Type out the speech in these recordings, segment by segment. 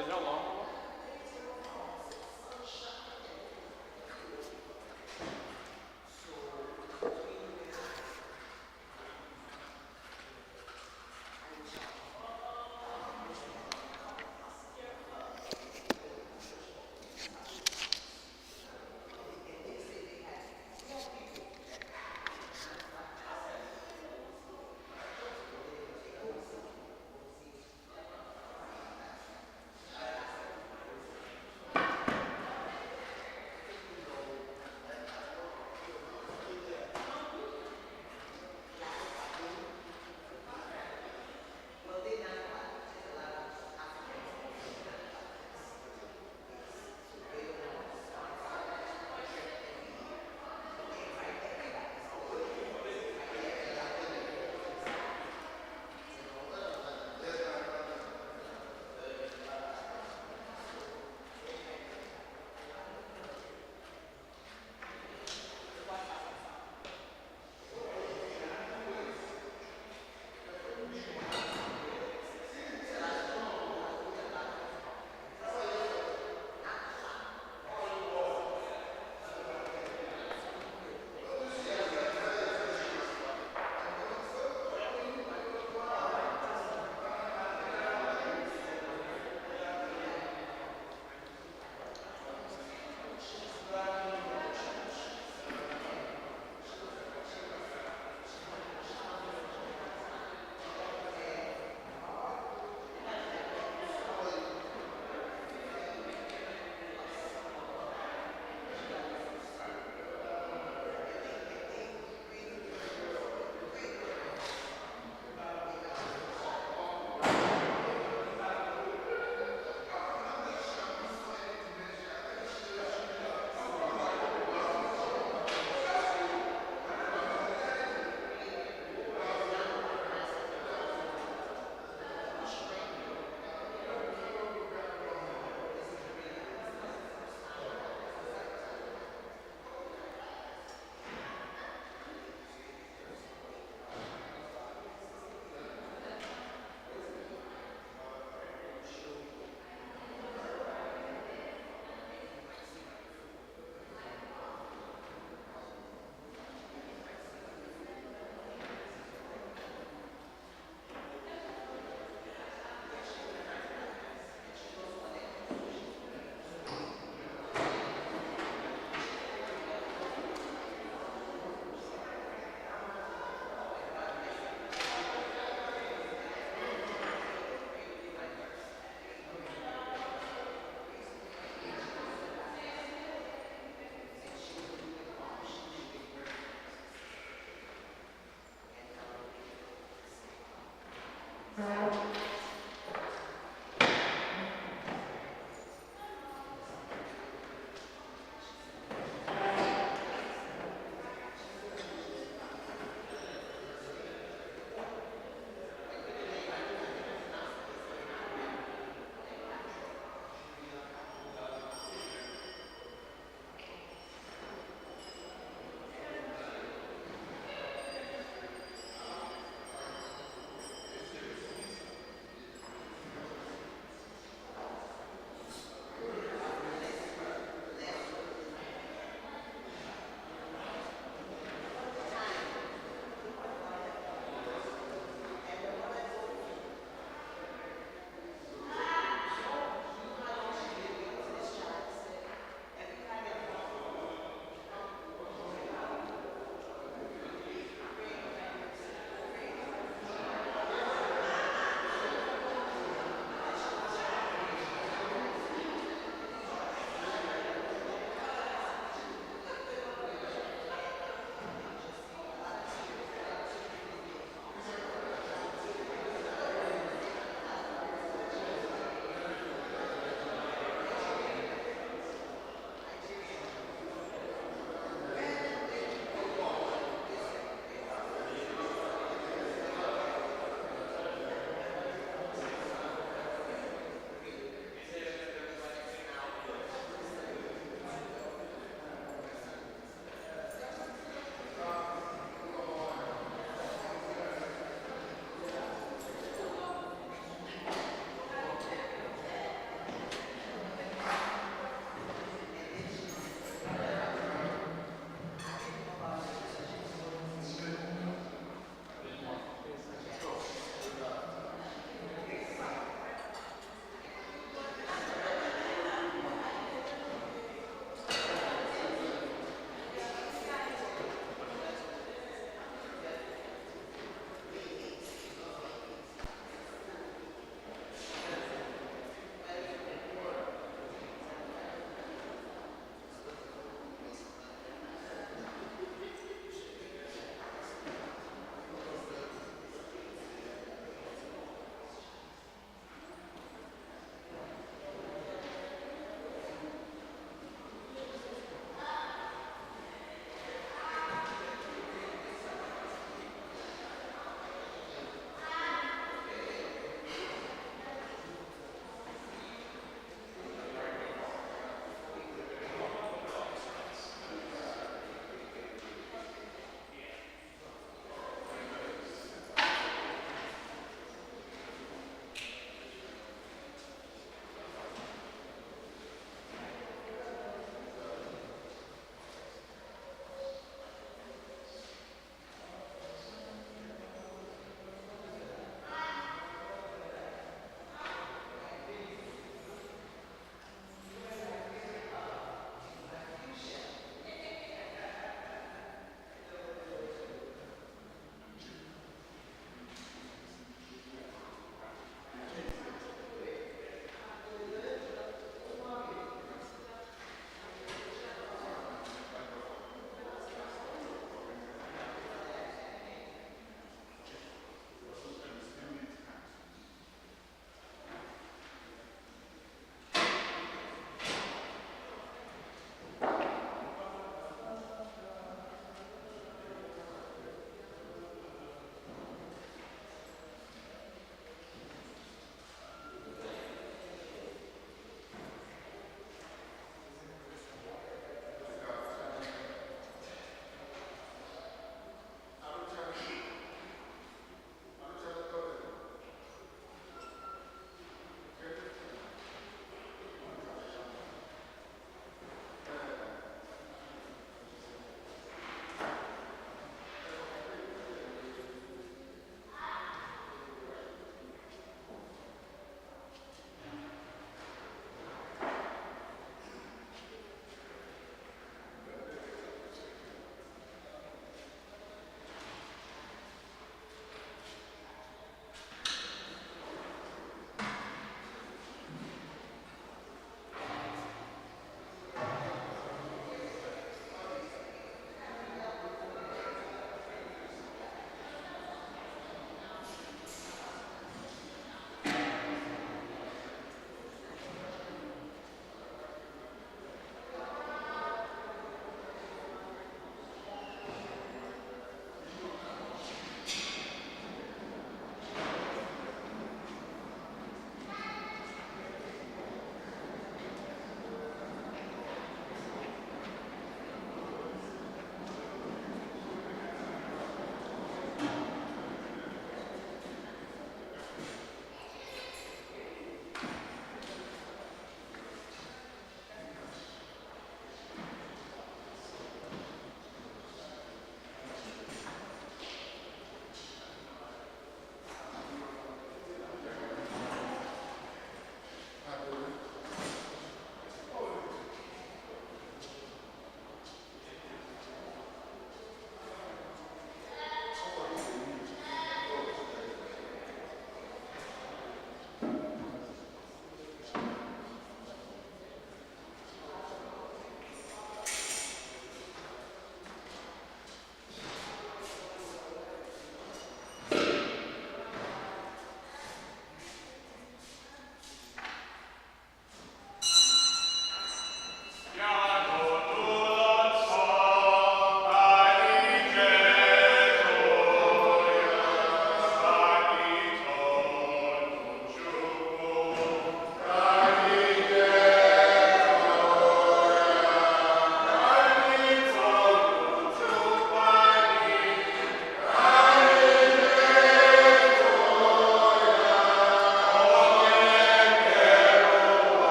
There's no longer one?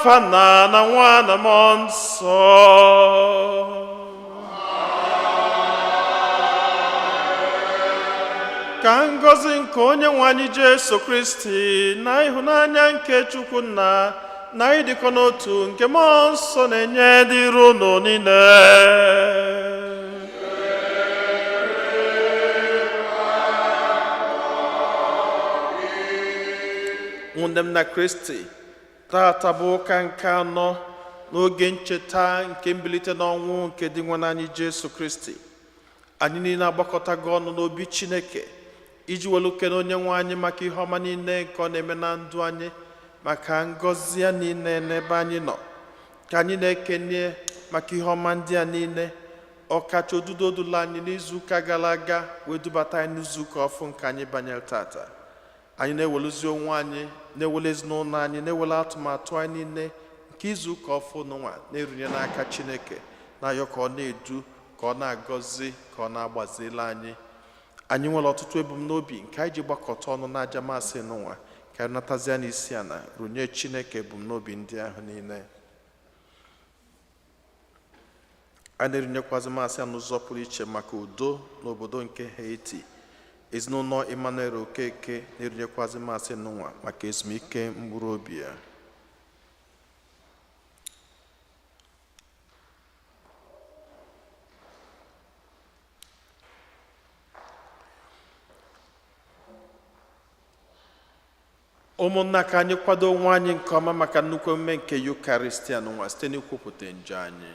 N'afa Nna na Nwa na Mmụọ Nsọ. Ka ngọzi nke Onye nwe anyị Jesu Kristi na ịhụnanya nke Chukwu Nna na ịdịkọ n'otu nke Mmụọ Nsọ na-enye dịrị unu niile. Ụmụnne m na Kristi, tata bụ ụka nke anọ n'oge ncheta nke mbilite n'ọnwụ nke Dinwenụ anyị Jesu Kristi. Anyị niile agbakọtago ọnụ n'obi Chineke iji welu kene Onye nwe anyị maka ihe ọma niile nke ọ na-eme na ndụ anyị, maka ngọzi ya niile n'ebe anyị nọ. Ka anyị na-ekene maka ihe ọma ndị a niile, ọkacha odudu odula anyị n'izuụka gara aga wee dubata anyị n'izuụka ọfụ nke anyị banyere tata. Anyị na-eweluzi onwe anyị, na-ewele ezinụlọ anyị, na-ewele atụmatụ anyị niile nke izuụka ọfụ n'ụwa na-erunye n'aka Chineke, na-ayọ ka ọ na-edu, ka ọ na-agọzi, ka ọ na-agbazili anyị. Anyị nwere ọtụtụ ebumnobi nke anyị ji gbakọta ọnụ n'aja masị n'ụwa. Ka anyị natazie n'isi ana runye Chineke ebumnobi ndị ahụ niile. A na-erunyekwazi masị ya n'ụzọ pụrụ iche maka udo n'obodo nke Haiti. Ezinụlọ Emmanuel Okeke na-erunyekwazi masị n'ụwa maka ezumike mkpụrụ obi ya. Ụmụnna, ka anyị kwado onwe anyị nke ọma maka nnukwu emume nke Yukaristia n'ụwa site n'ikwupụta njọ anyị.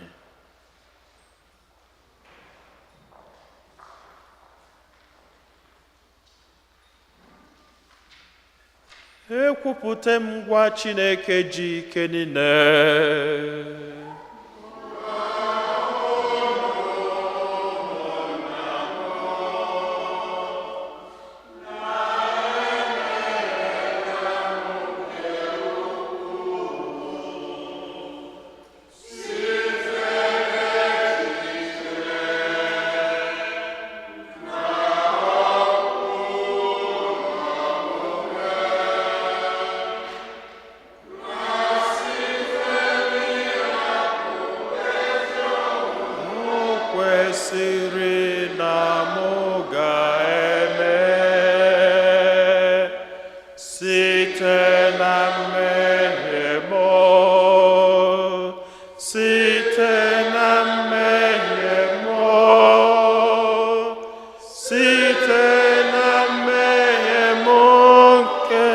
Ekwupụta m ngwa Chineke ji ike niile, o kwesịrị na mụ ga-eme site na mmehie m, site na mmehie m, site na mmehie m nke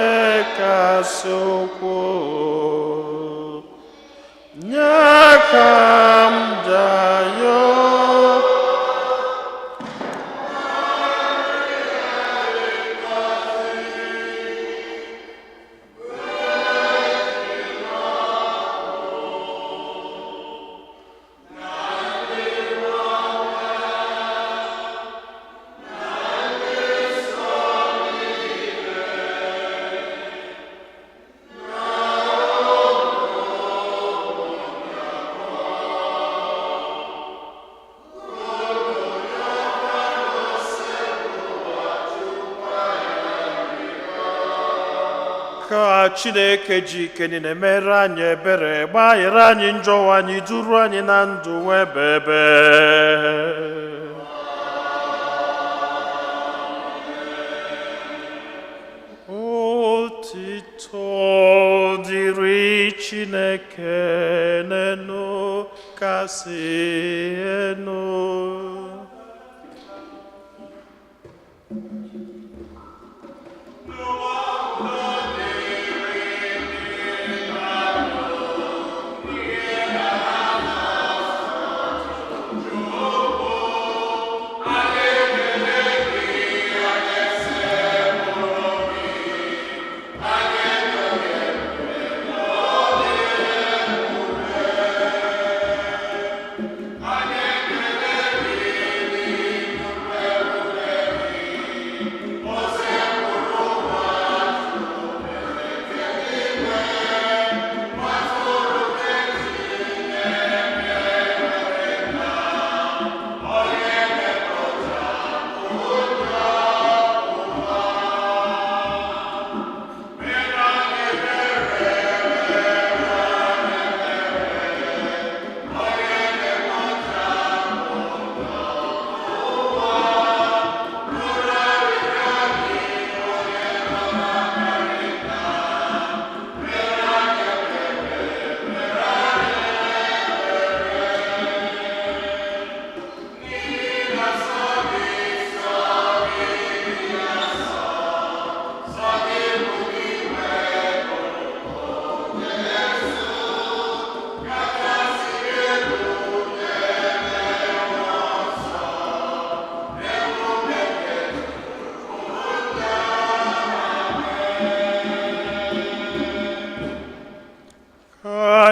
kasị ukwuu, nye ka m dayo. Ka Chineke ji ike niile mere anyị ebere, gbaghara anyị njọ anyị, duru anyị na ndụ ebebe. Otito dịrị Chineke n'enu kasị enu.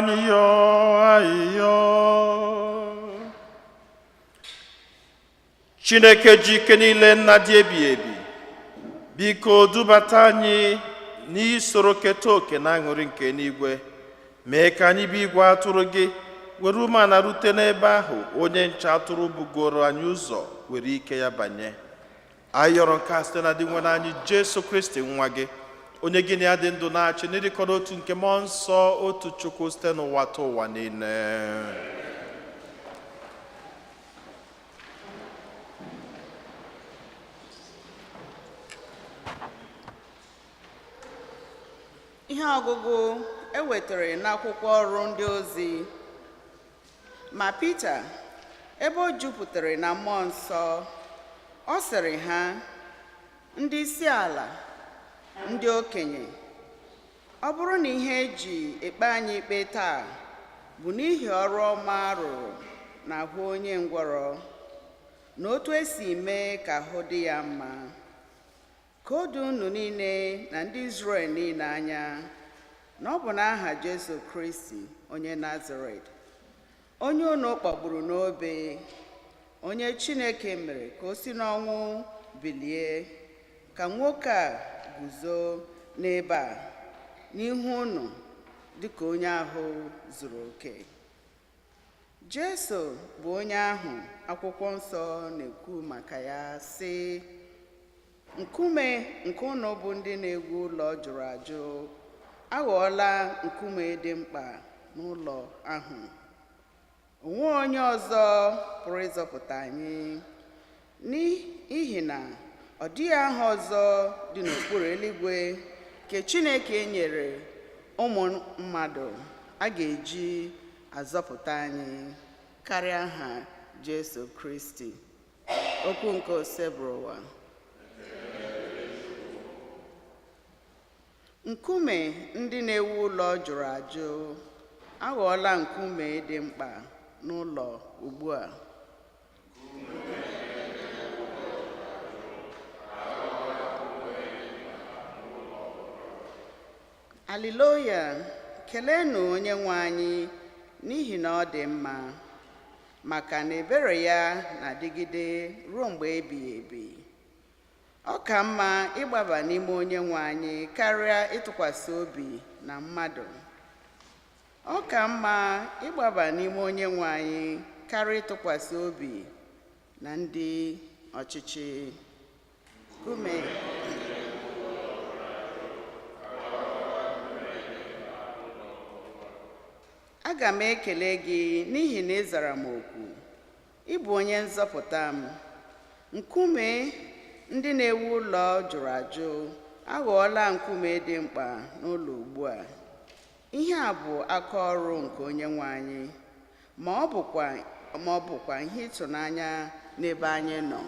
Anyị yọọ ayịyọ. Chineke ji ike niile, nna dị ebighị ebi, biko dubata anyị n'isoro keta oke na aṅụrị nke n'igwe. Mee ka anyị bụ igwe atụrụ gị were umeala rute n'ebe ahụ onye nche atụrụ bugoro anyị ụzọ were ike ya banye. Anyị yọrọ nke a site na Dinwenụ anyị Jesu Kristi, nwa gị, onye gị na ya dị ndụ na-achị n'ịdịkọ n'otu nke Mmụọ Nsọ, otu Chukwu, site n'ụwa ta ụwa niile. Ihe ọgụgụ e wetara n'akwụkwọ Ọrụ Ndị Ozi. Ma Pita, ebe o jupụtara na Mmụọ Nsọ, ọ sịrị ha, ndị isi ala, ndị okenye, ọ bụrụ na ihe eji ekpe anyị ikpe taa bụ n'ihi ọrụ ọma a rụrụ n'ahụ onye ngwọrọ na otu esi mee ka ahụ dị ya mma, ka o doo unu niile na ndị Izrel niile anya na ọ bụ n'aha Jesu Kristi onye Nazaret, onye unu kpọgburu n'obe, onye Chineke mere ka o si n'ọnwụ bilie, ka nwoke a guzo n'ebe a n'ihu unu dịka onye ahụ zuru oke. Jesu bụ onye ahụ Akwụkwọ Nsọ na-ekwu maka ya sị, nkume nke unu bụ ndị na-ewu ụlọ jụrụ ajụ aghọọla nkume dị mkpa n'ụlọ ahụ. Onwe onye ọzọ pụrụ ịzọpụta anyị, n'ihi na ọ dịghị aha ọzọ dị n'okpuru eluigwe nke Chineke nyere ụmụ mmadụ a ga-eji azọpụta anyị karịa aha Jesu Kristi. Okwu nke Osebụrụwa. Nkume ndị na-ewu ụlọ jụrụ ajụ aghọọla nkume dị mkpa n'ụlọ ugbu a. Aliloya! Keleenụ onye nwe anyị n'ihi na ọ dị mma, maka na ebere ya na-adịgide ruo mgbe ebighị ebi. Ọ ka mma ịgbaba n'ime onye nwe anyị karịa ịtụkwasị obi na mmadụ. Ọ ka mma ịgbaba n'ime onye nwe anyị karịa ịtụkwasị obi na ndị ọchịchị. Ume. Aga m ekele gị n'ihi na ị zara m oku. Ị bụ onye nzọpụta m. Nkume ndị na-ewu ụlọ jụrụ ajụ aghọọla nkume dị mkpa n'ụlọ ugbu a. Ihe a bụ aka ọrụ nke onye nwe anyị, ma ọ bụkwa ihe ịtụnanya n'ebe anyị nọ.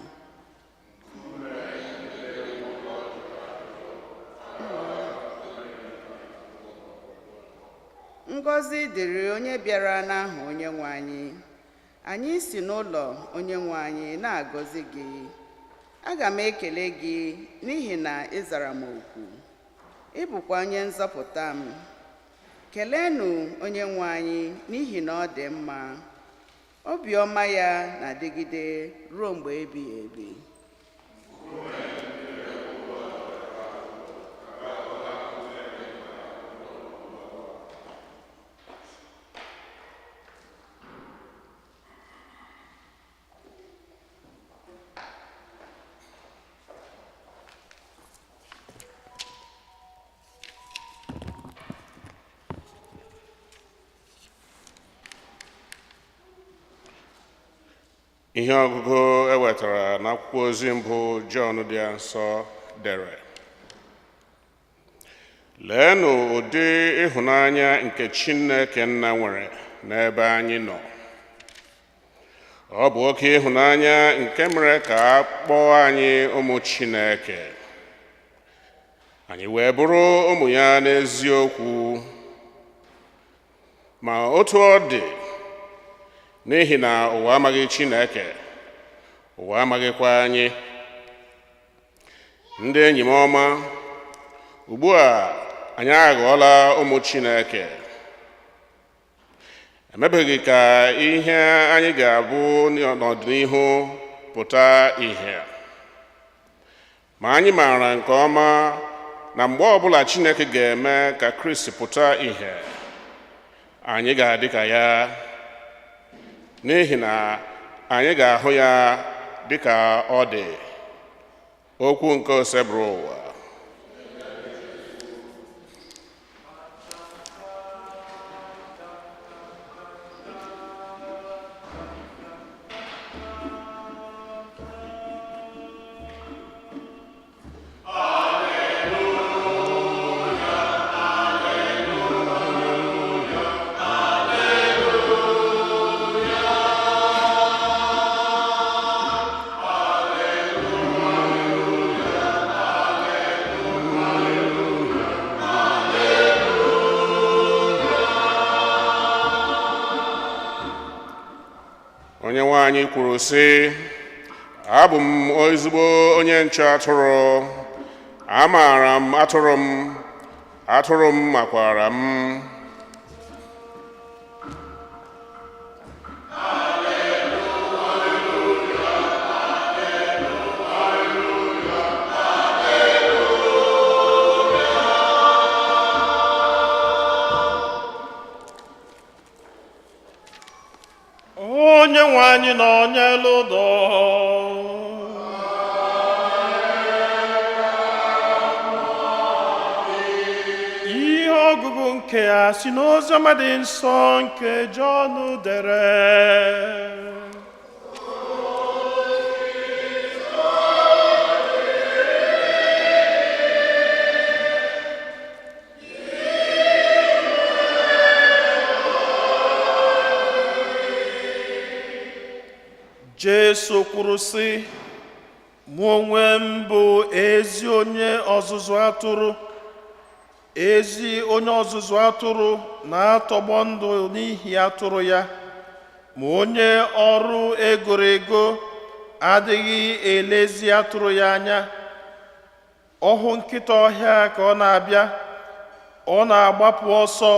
Ngọzi dịrị onye bịara n'aha onye nwe anyị. Anyị si n'ụlọ onye nwe anyị na-agọzi gị. Aga m ekele gị n'ihi na ị zara m oku. Ị bụkwa onye nzọpụta m. Keleenụ onye nwe anyị n'ihi na ọ dị mma. Obiọma ya na-adịgide ruo mgbe ebighị ebi. Ihe ọgụgụ e wetara n'akwụkwọ ozi mbụ Jọn dị Nsọ dere. Leenụ ụdị ịhụnanya nke Chineke Nna nwere n'ebe anyị nọ. Ọ bụ oke ịhụnanya nke mere ka a kpọọ anyị ụmụ Chineke, anyị wee bụrụ ụmụ ya n'eziokwu. Ma otu ọ dị, n'ihi na ụwa amaghị Chineke, ụwa amaghịkwa anyị. Ndị enyi m ọma, ugbu a anyị aghọọla ụmụ Chineke. Emebeghị ka ihe anyị ga-abụ n'ọdịnihu pụta ìhè, ma anyị maara nke ọma na mgbe ọbụla Chineke ga-eme ka Kristi pụta ìhè, anyị ga-adị ka ya, n'ihi na anyị ga-ahụ ya dị ka ọ dị. Okwu nke Osebụrụwa. Onye nwe anyị kwuru sị, abụ m ezigbo onye nche atụrụ, amaara m atụrụ m, atụrụ m makwara m. Onye nwe anyị nọ n'elu ụlọ. Ihe ọgụgụ nke a si n'Oziọma dị nsọ nke Jọn dere. Jesu kwuru sị, mụ onwe m bụ ezi onye ọzụzụ atụrụ. Ezi onye ọzụzụ atụrụ na-atọgbọ ndụ n'ihi atụrụ ya, ma onye ọrụ egoro ego adịghị elezi atụrụ ya anya. Ọ hụ nkịta ọhịa ka ọ na-abịa, ọ na-agbapụ ọsọ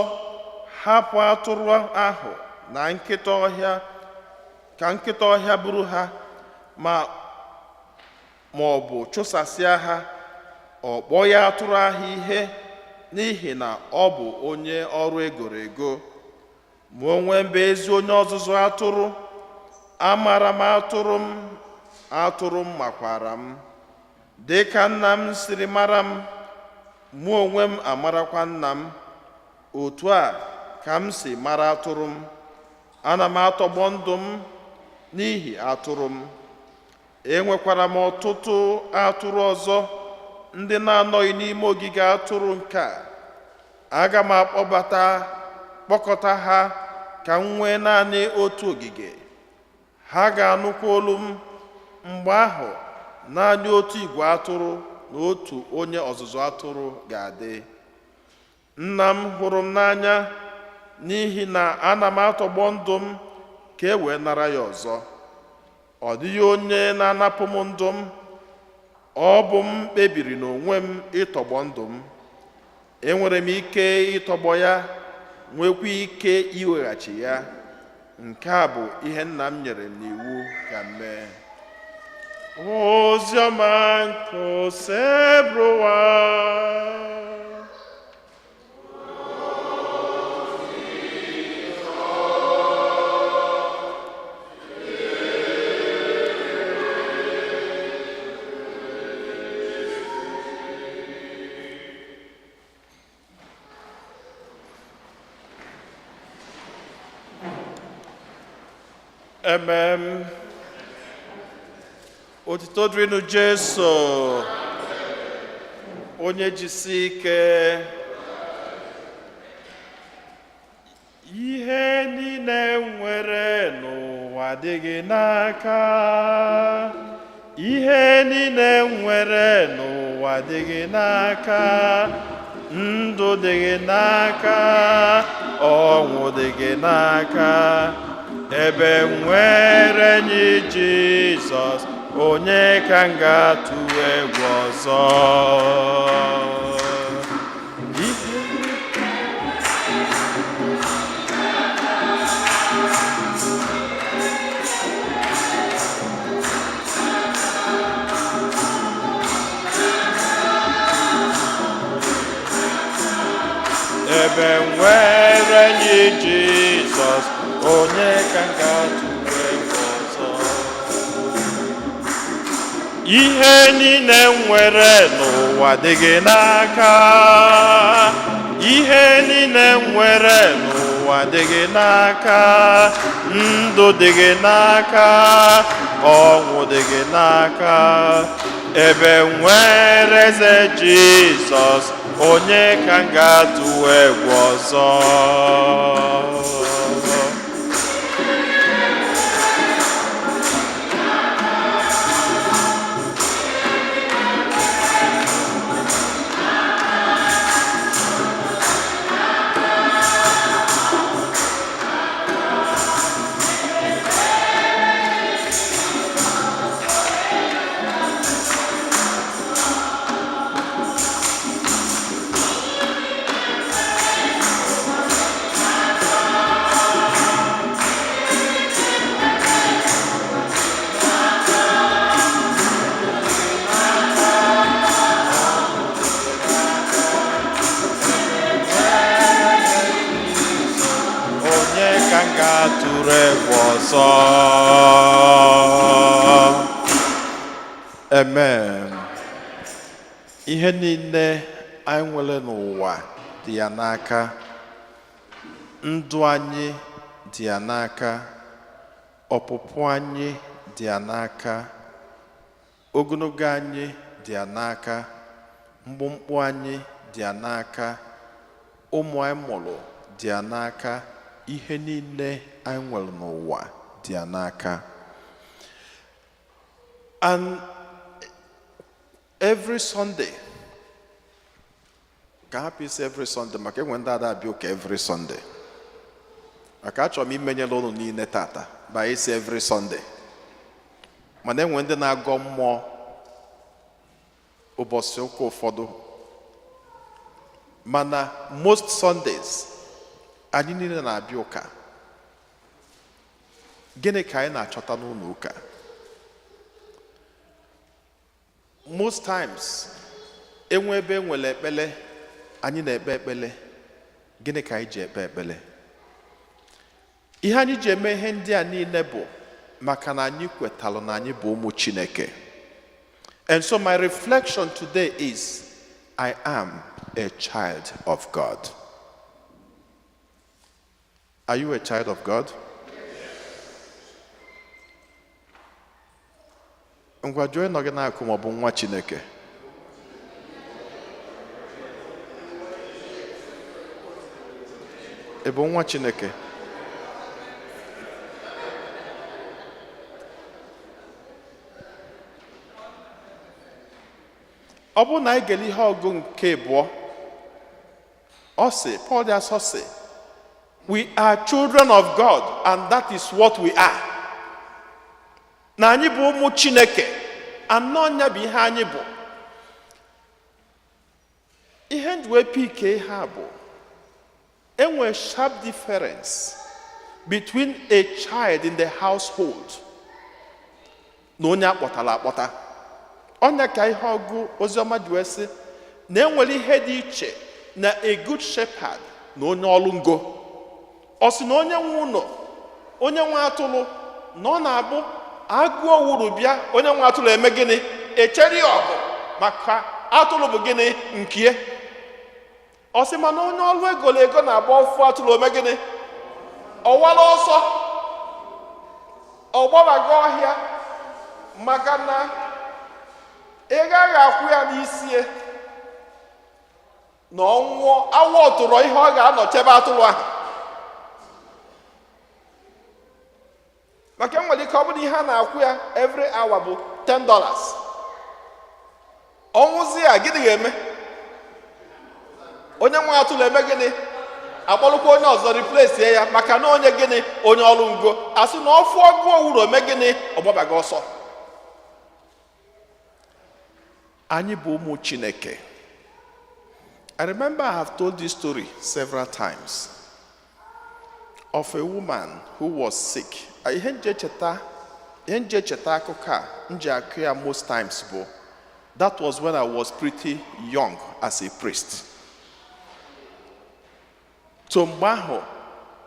hapụ atụrụ ahụ na nkịta ọhịa ka nkịta ọhịa buru ha ma ọ bụ chụsasịa ha. Ọ kpọghị atụrụ ahụ ihe n'ihi na ọ bụ onye ọrụ egoro ego. Mụ onwe m bụ ezi onye ọzụzụ atụrụ, amara m atụrụ m, atụrụ m makwara m. Dị ka nna m siri mara m, mụ onwe m amarakwa nna m. Otu a ka m si mara atụrụ m. Ana m atọgbọ ndụ m n'ihi atụrụ m. Enwekwara m ọtụtụ atụrụ ọzọ ndị na-anọghị n'ime ogige atụrụ nke a. Aga m kpọkọta ha ka m nwee naanị otu ogige. Ha ga-anụkwa olu m. Mgbe ahụ naanị otu igwe atụrụ na otu onye ọzụzụ atụrụ ga-adị. Nna m hụrụ m n'anya n'ihi na ana m atọgbọ ndụ m ka e wee nara ya ọzọ. Ọ dịghị onye na-anapụ m ndụ m, ọ bụ m kpebiri n'onwe m ịtọgbọ ndụ m. Enwere m ike ịtọgbọ ya, nwekwa ike iweghachi ya. Nke a bụ ihe nna m nyere m n'iwu ka m mee. Oziọma nke Osebụrụwa. Amen. Otito dịrịnụ Jesu. Onye jisi ike. Ihe niile nwere n'ụwa adịghị n'aka. Ihe niile nwere n'ụwa adịghị n'aka. Ndụ dịghị n'aka, ọnwụ dịghị n'aka. Ebe nwere enyi Jizọs, onye ka m ga-atụ egwu ọzọ? Ebe nwere enyi Jizọs, onye ka m ga-atụrụ egwu ọzọ? Ihe niile m nwere n'ụwa dị gị n'aka. Ihe niile m nwere n'ụwa dị gị n'aka. Ndụ dị gị n'aka, ọnwụ dị gị n'aka. Ebe nwere eze Jizọs, onye ka m ga-atụ egwu ọzọ? Onye ka m ga-atụrụ egwu ọzọ? Amen. Ihe niile anyị nwere n'ụwa dị ya n'aka. Ndụ anyị dị ya n'aka. Ọpụpụ anyị dị ya n'aka. Ogologo anyị dị ya n'aka. Mkpụmkpụ anyị dị ya n'aka. Ụmụ anyị mụrụ dị ya n'aka. Ihe niile anyị nwere n'ụwa dị ya n'aka. And every Sunday, ka hapụ isi every Sunday, maka enwe ndị ada abịa ụka every Sunday, maka achọrọ m imenyere ụnụ niile tata ba isi every Sunday, mana enwe ndị na-agọ mmụọ ụbọchị ụka ụfọdụ. Mana most Sundays, anyị niile na-abịa ụka. Gịnị ka anyị na-achọta n'ụlọ ụka? Most times, enwe ebe enwere ekpele, anyị na-ekpe ekpele. Gịnị ka anyị ji ekpe ekpele? Ihe anyị ji eme ihe ndị a niile bụ maka na anyị kwetalụ na anyị bụ ụmụ Chineke. And so my reflection today is, I am a child of God. Are you a child of God? Ngwa, jụọ ịnọ gị n'akụ ma ọ bụ nwa Chineke. Ị bụ nwa Chineke? Ọ bụrụ na anyị gere ihe ọgụ nke abụọ, ọ sị, Paul dị asọ sị, "We are children of God and that is what we are." Na anyị bụ ụmụ Chineke, anọ nya bụ ihe anyị bụ. Ihe nji wee pike ihe a bụ, enwere sharp difference between a child in the household na onye akpọtara akpọta. Ọnya ka ihe ọgụ oziọma ji wee sị na enwere ihe dị iche na a good shepherd na onye ọrụ ngo. Ọ sị na onye nwe ụlọ, onye nwe atụrụ, na ọ na-abụ agụ owuru bịa, onye nwe atụrụ eme gịnị? Echere ya ọgụ, maka atụrụ bụ gịnị? Nkie. Ọ sị mana onye ọrụ egolo ego na-agba ọfụ atụrụ, ome gịnị? Ọwara ọsọ, ọ gbabaga ọhịa, maka na ị gaghị akwụ ya n'isi na ọ nwụọ awọ tụrụ ihe ọ ga-anọ chebe atụrụ ahụ. Maka enwere ike ọ bụrụ ihe a na-akwụ ya every hour bụ $10, ọnwụzi ya, gịnị ga-eme? Onye nwe atụrụ eme gịnị? Akpọrọkwa onye ọzọ replace ya, maka na onye gịnị? Onye ọrụ ngo. Asị na ọfụ ọgụ owuru, ome gịnị? Ọgbabaga ọsọ. Anyị bụ ụmụ Chineke. I remember I have told this story several times of a woman who was sick. Ihe nje echeta akụkọ a nji akụ ya most times bụ that was when I was pretty young as a priest. So mgbe ahụ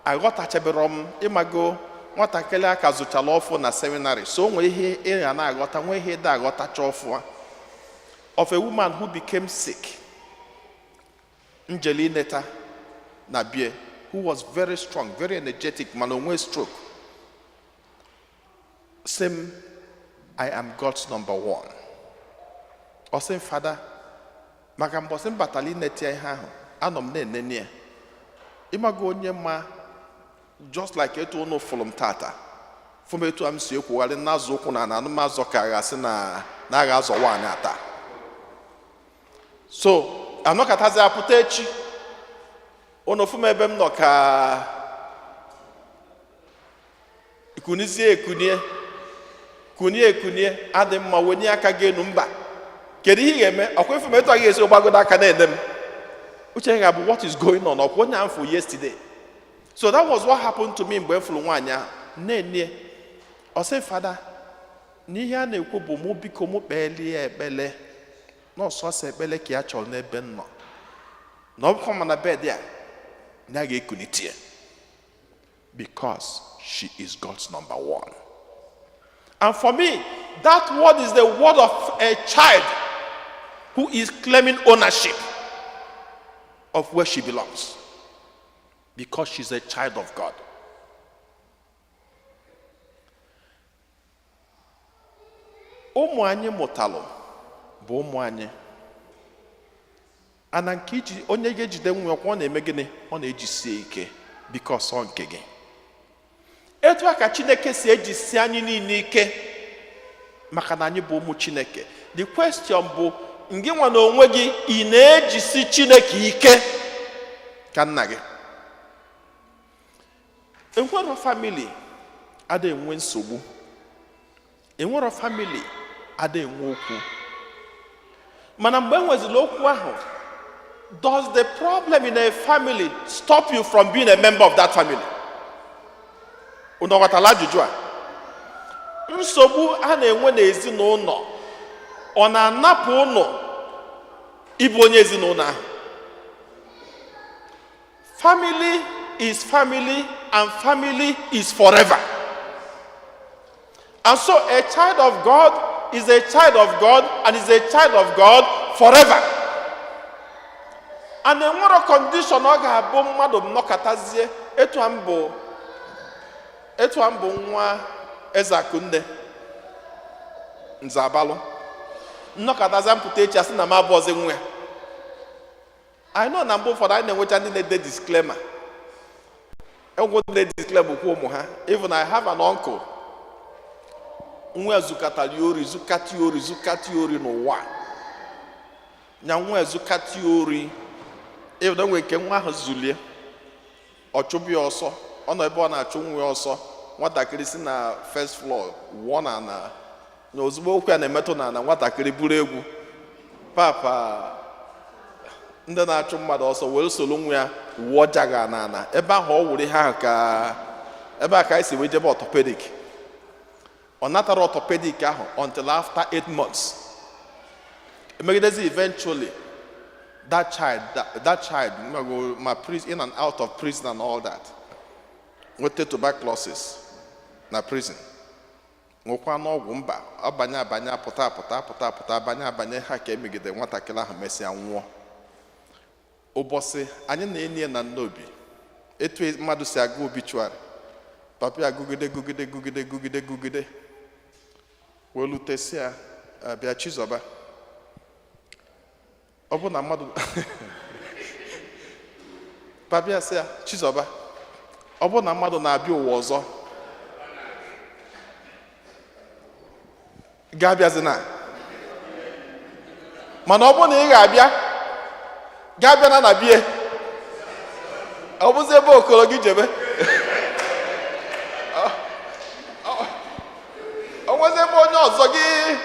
aghọtachabere m. Ịmago, nwatakịrị aka zụchala ọfụ na seminary, so o nwere ihe ị ga na-aghọta, nwee ihe ịda aghọtacha ọfụ a. Of a woman who became sick, njeli ineta na bie, who was very strong, very energetic, mana o nwee stroke. Sị m, "I am God's number one." Ọ sị m, "Fada," maka mbọsị m batara ineta ya ihe ahụ, anọ m na-enene ya. Ịmago, onye ma, just like etu unu fụrụ m tata, fụ m etu a m si ekwugharị n'azụ ụkwụ na anụmazọ ka a ga-asị na agha azọ nwaanyị ata. So anọkọtazi apụta echi, unu fụ m ebe m nọ ka kunizie, ekunie, kunie, ekunie, adị mma, wenye aka gị enu. Mba, kedu ihe ị ga-eme? Ọkwa ifu m etu a ga-esi gbagodo aka na-ede m, uche ga-abụ, "What is going on? Ọkwa onye ahụ fụ yesterday?" So that was what happened to me mgbe m fụrụ nwaanyị ahụ na-enie. Ọ sị, "Fada," n'ihe a na-ekwu bụ mụ biko mụ kpeelie ya ekpele, na ọsọsọ ekpele ka ya chọrọ n'ebe m nọ, na ọ bụkwa mana bed a na ya ga-ekunite ya, because she is God's number one. And for me, that word is the word of a child who is claiming ownership of where she belongs, because she's a child of God. Ụmụ anyị mụtalụ bụ ụmụ anyị. Ana nke iji onye ga-ejide nwa ọkwa, ọ na-eme gịnị? Ọ na-ejisie ike, because ọ nke gị. Etu a ka Chineke si ejisi anyị niile ike, maka na anyị bụ ụmụ Chineke. The question bụ, ngị nwa na onwe gị, ị na-ejisi Chineke ike ka nna gị? Enwero family ada enwe nsogbu, enwero family ada enwe okwu, mana mgbe enwezila okwu ahụ, does the problem in a family stop you from being a member of that family? Unu ghọtara ajụjụ a? Nsogbu a na-enwe n'ezinụlọ, ọ na-anapụ ụnụ ịbụ onye ezinụlọ ahụ? Family is family and family is forever. And so a child of God is a child of God and is a child of God forever. And enwero condition ọ ga-abụ mmadụ nnọkọtazie etu a mbụ, etu a mbụ nwa eze akụnne nze abalụ, nnọkọtazie mpụta echi asị na m abụọzi nwa ya. I know na mgbe ụfọdụ anyị na-enwecha ndị na-ede disclaimer, egwu ndị na-disclaimer kwa ụmụ ha. Even I have an uncle, nwa ya zukatara ya ori, zukata ya ori, zukata ya ori n'ụwa nya. Nwa ya zukata ya ori, even enwere nke nwa ahụ zulie, ọ chụbụ ya ọsọ. Ọ nọ ebe ọ na-achụ nwa ya ọsọ, nwatakịrị si na first floor wụọ na ana, na ozugbo okwu ya na-emetụ na ana, nwatakịrị buru egwu papa ndị na-achụ mmadụ ọsọ were soro nwa ya wụọ jaga na ana ebe ahụ. Ọ wụrụ ihe ahụ ka ebe a ka anyị si wee jebe orthopedic. Ọ natara orthopedic ahụ until after 8 months. Emegidezi, eventually that child ma in and out of prison and all that, nweta tuberculosis na prison, nwekwa n'ọgwụ mba, abanye abanye, apụta apụta, apụta apụta, abanye abanye, ha ka emegide nwatakịrị ahụ, mesịa nwụọ. Ụbọchị anyị na-enyi ya na nnobi, etu mmadụ si agụ obituary, papa ya gụgide, gụgide, gụgide, gụgide, gụgide, wee lutesia, bịa Chizọba. Ọ bụ na mmadụ, papa ya sị ya, "Chizọba, ọ bụ na mmadụ na-abịa ụwa ọzọ, ga-abịazina, mana ọ bụrụ na ị ga-abịa, ga-abịa na bie, ọ bụzi ebe okoro gị jebe, o nwezi ebe onye ọzọ gị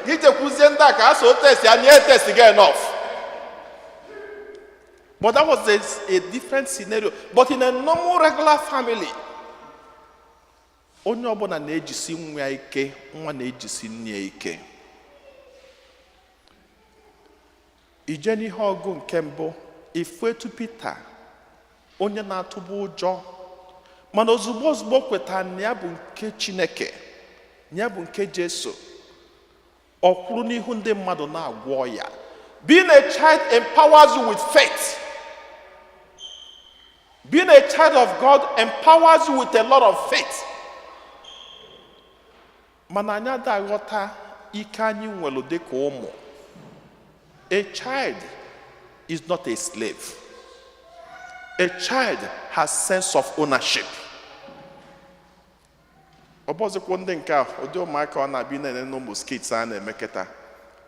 gị jekwuzie ndị a ka a so test ya nye test gị enough." But that was a different scenario. But in a normal, regular family, onye ọbụla na-ejisi nwa ya ike, nwa na-ejisi nne ya ike. Ije n'ihe ọgụ nke mbụ, ifu etu Pita Onye na-atụba ụjọ, mana ozugbo ozugbo kwetara na ya bụ nke Chineke, na ya bụ nke Jesu, ọ kwụrụ n'ihu ndị mmadụ na-agwọ ya. Being a child empowers you with faith. Being a child of God empowers you with a lot of faith. Mana anyị ada aghọta ike anyị nwere dịka ụmụ. A child is not a slave. A child has sense of ownership. Ọ bụzikwa ndị nke a, ụdị ụmụaka ọ na-abịa na-ene n'ụmụ skits a na-eme kịta,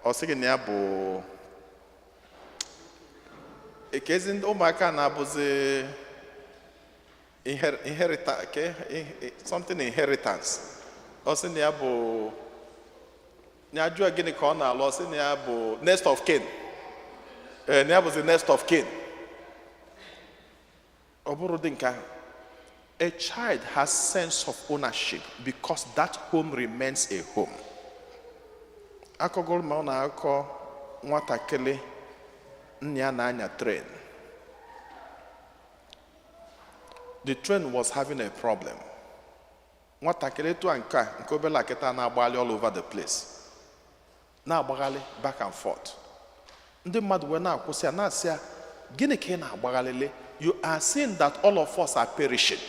ọ sị gị na ya bụ ekezi. Ndị ụmụaka na-abụzi something inheritance. Ọ sị na ya bụ na ya jụọ gịnị ka ọ na-alụ, ọ sị na ya bụ next of kin. Ee, na ya bụzi next of kin. Ọ bụrụ dị nke ahụ, a child has sense of ownership because that home remains a home. Akọgoro ma ọ na-akọ nwatakịrị nna ya na-anya train. The train was having a problem. Nwatakịrị etu a, nke a nke obere akịta, na-agbagharị all over the place, na-agbagharị back and forth. Ndị mmadụ wee na-akwụsị ya, na-asị ya, "Gịnị ka ị na-agbagharịle? You are seeing that all of us are perishing.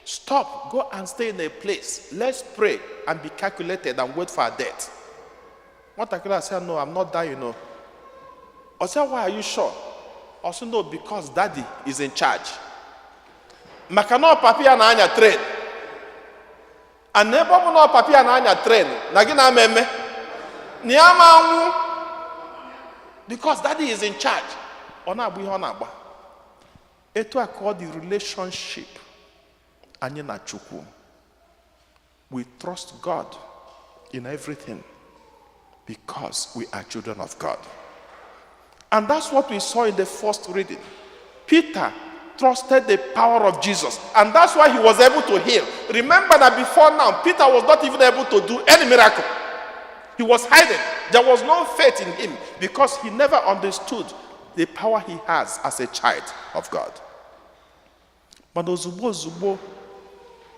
Stop, go and stay in a place. Let's pray and be calculated and wait for our death." Nwatakịrị asị ya, "No, I'm not dying, no." Ọ sị, "Why are you sure?" Ọ sị, "No, because daddy is in charge." Maka na ọ papa ya na-anya train, and ebe ọ bụ na ọ papa ya na-anya train, na gị na-ama eme na ya ma anwụ because daddy is in charge. Ọ na-agba ihe ọ na-agba. Etu a ka ọ dị relationship anyị na Chukwu. We trust God in everything because we are children of God. And that's what we saw in the first reading. Peter trusted the power of Jesus, and that's why he was able to heal. Remember that before now, Peter was not even able to do any miracle. He was hiding. There was no faith in him because he never understood the power he has as a child of God. But ozugbo ozugbo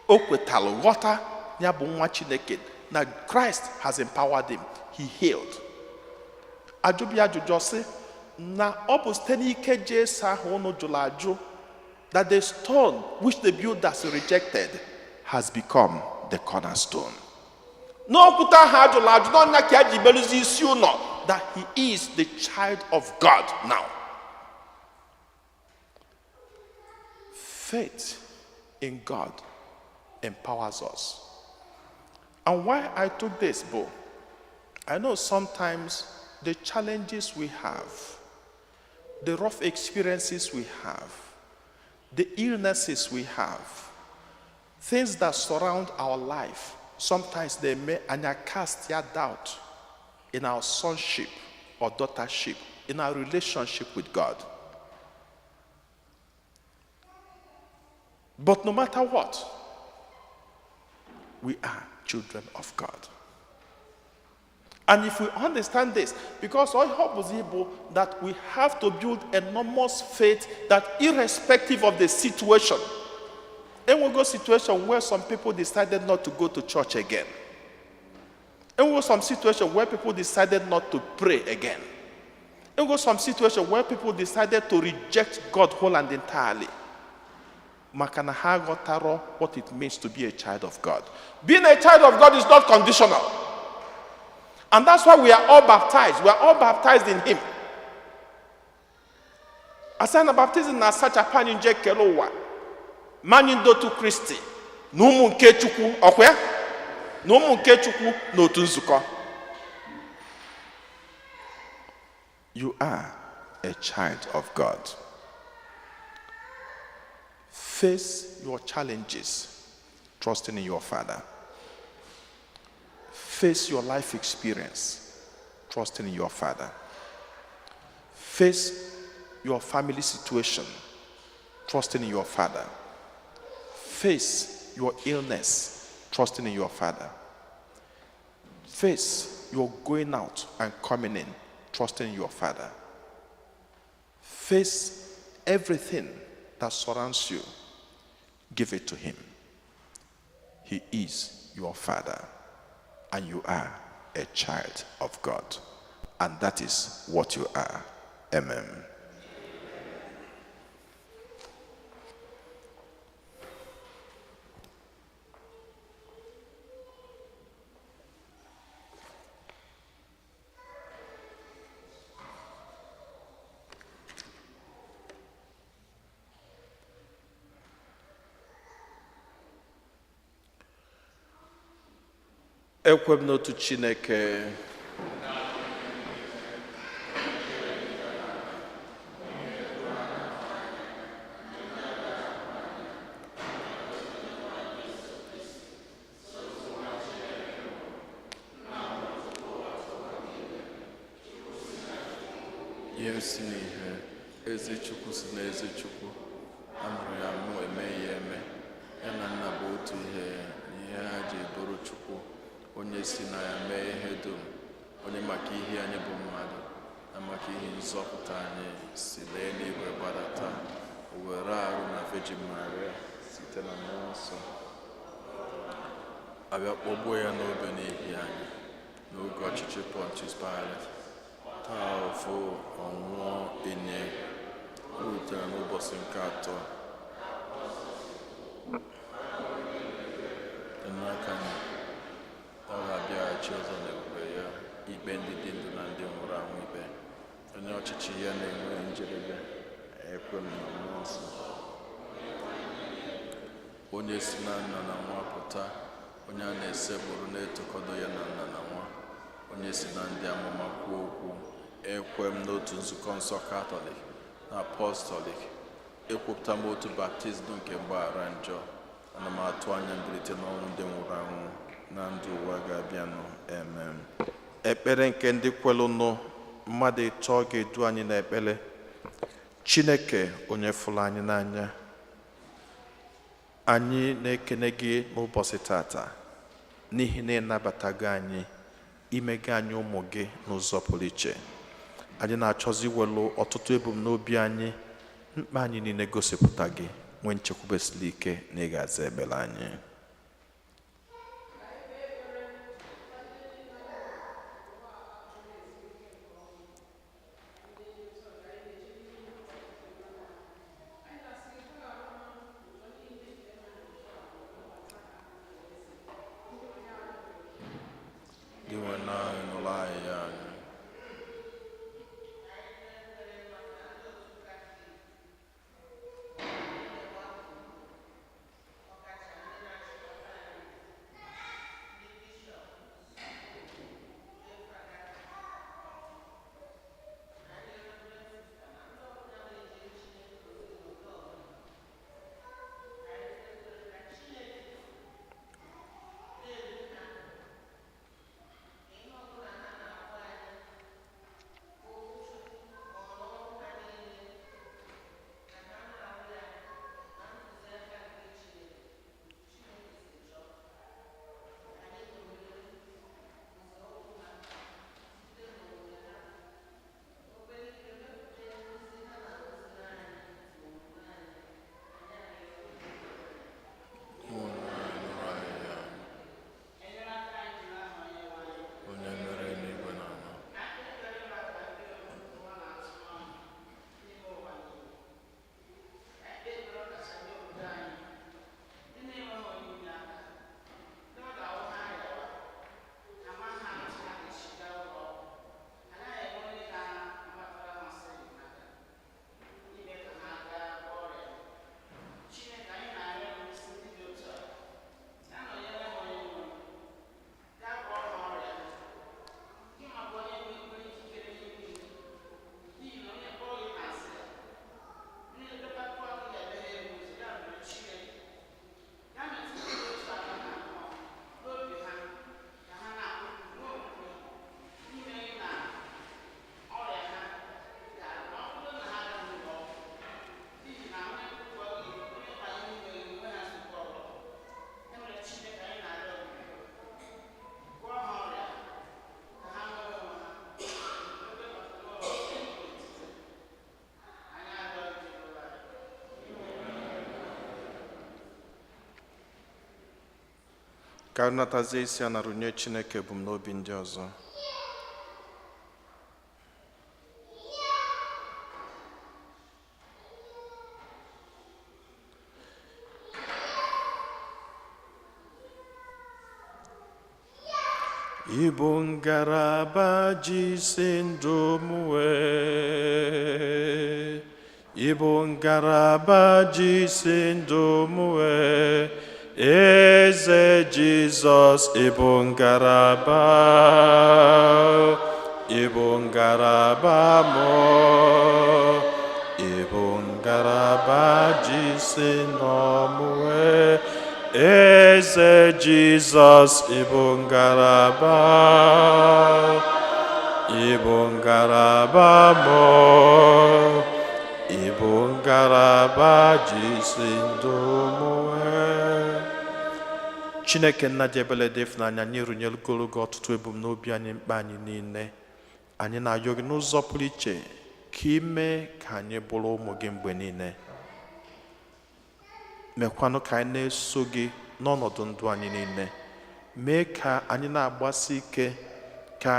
o kwetalụ, ghọta ya bụ nwa Chineke, na Christ has empowered him, he healed. Ajụbịa ajụjụ sị na ọ bụ site n'ike Jesu ahụ unu jụrụ ajụ that the stone which the builders rejected has become the cornerstone. N'okwute ahụ ajụrụ ajụ n'ọnya ka ya ji merụzi isi ụlọ, that he is the child of God now. Faith in God empowers us. And why I took this book, I know sometimes the challenges we have, the rough experiences we have, the illnesses we have, things that surround our life, sometimes they may and cast their doubt in our sonship or daughtership, in our relationship with God. But no matter what, we are children of God. And if we understand this, because all hope is able that we have to build enormous faith that irrespective of the situation, and we go situation where some people decided not to go to church again. And we go some situation where people decided not to pray again. And we go some situation where people decided to reject God whole and entirely. Maka na ha aghọtarọ what it means to be a child of God. Being a child of God is not conditional. And that's why we are all baptized. We are all baptized in Him. Asa na baptism na-asachapụ anyị nje kere ụwa, ma anyị ndị otu Kristi na ụmụ nke Chukwu, ọkwa ya na ụmụ nke Chukwu n'otu nzukọ. You are a child of God. Face your challenges trusting in your Father. Face your life experience trusting in your Father. Face your family situation trusting in your Father. Face your illness trusting in your Father. Face your going out and coming in trusting in your Father. Face everything that surrounds you. Give it to him. He is your father, and you are a child of God. And that is what you are. Amen. Ekwe m n'otu Chineke, Ihe si n'ihe, ezi Chukwu si n'ezi Chukwu, a mụrụ ya mụ eme ya eme, ya na nna bụ otu ihe n'ihe ha ji bụrụ Chukwu, onye si na ya mee ihe dum, onye maka ihe anyị bụ mmadụ, na maka ihe nzọpụta anyị si n'eluigwe gbadata, o were arụ na Virgin Maria site na Mmụọ Nsọ, abịa kpọgbuo ya n'obe n'ihi anyị n'oge ọchịchị Pontius Pilate, taa ofu ọnwụọ enye o rutere n'ụbọchị nke atọ dị n'aka na ọ ga-abịaghachi ọzọ n'ebube ya ikpe ndị dị ndụ na ndị nwụrụ anwụ ikpe, onye ọchịchị ya na-enweghị njedebe. Ekwe m na Mmụọ Nsọ, onye si na nna na nwa pụta, onye a na-esekpụrụ na-etokọdo ya na nna na nwa, onye si na ndị amụma kwuo okwu. Ekwe m n'otu nzukọ nsọ Katọlik na Apọstọlik. Ekwupụta m otu baptizim nke mgbaghara njọ. Ana m atụ anya mbilite n'ọnwụ ndị nwụrụ anwụ na ndụ ụwa ga-abịanụ. Amen. Ekpere nke ndị kwelụnụ, mmadụ ịtọ ga-edu anyị n'ekpere. Chineke onye fụrụ anyị n'anya, anyị na-ekene gị n'ụbọchị tata n'ihi na ịnabatago anyị, imego anyị ụmụ gị n'ụzọ pụrụ iche. Anyị na-achọzi iwelu ọtụtụ ebumnobi anyị, mkpa anyị niile gosipụta gị, nwee nchekwube siri ike na ị ga-aza ekpere anyị. Gị nwe anyị nụrụ anyị ya anyị. Ka anyị natazie isi a na runye Chineke ebumnobi ndị ọzọ. Ịbụ ngalaba ji isi ndụ m wee, ịbụ ngalaba ji isi ndụ m wee, Eze Jizọs, ịbụ ngalaba, ịbụ ngalaba m, ịbụ ngalaba ji isi ndụ m wee, Eze Jizọs, ịbụ ngalaba, ịbụ ngalaba m, ịbụ ngalaba ji isi ndụ m wee. Chineke nna dị ebele dị ịfụnanya, anyị runyegoro gị ọtụtụ ebumnobi anyị, mkpa anyị niile. Anyị na-ayọ gị n'ụzọ pụrụ iche ka ime ka anyị bụrụ ụmụ gị mgbe niile. Mekwanụ ka anyị na-eso gị n'ọnọdụ ndụ anyị niile. Mee ka anyị na-agbasi ike ka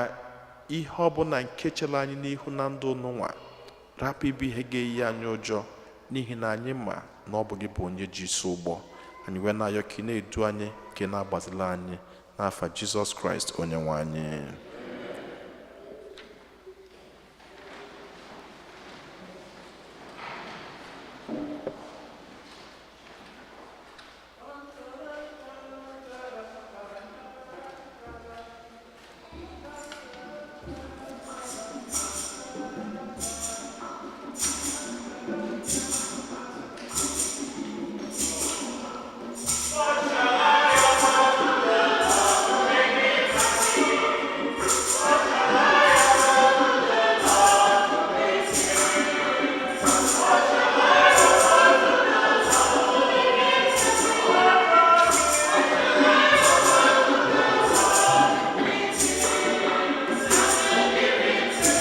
ihe ọbụla nke chere anyị n'ihu na ndụ n'ụwa rapụ ịbụ ihe ga-eyi anyị ụjọ, n'ihi na anyị ma na ọ bụ gị bụ onye ji isi ụgbọ anyị. Wee na-ayọ ka ị na-edu anyị, ka ị na-agbazili anyị, n'afa Jizọs Kraịst onye nwe anyị.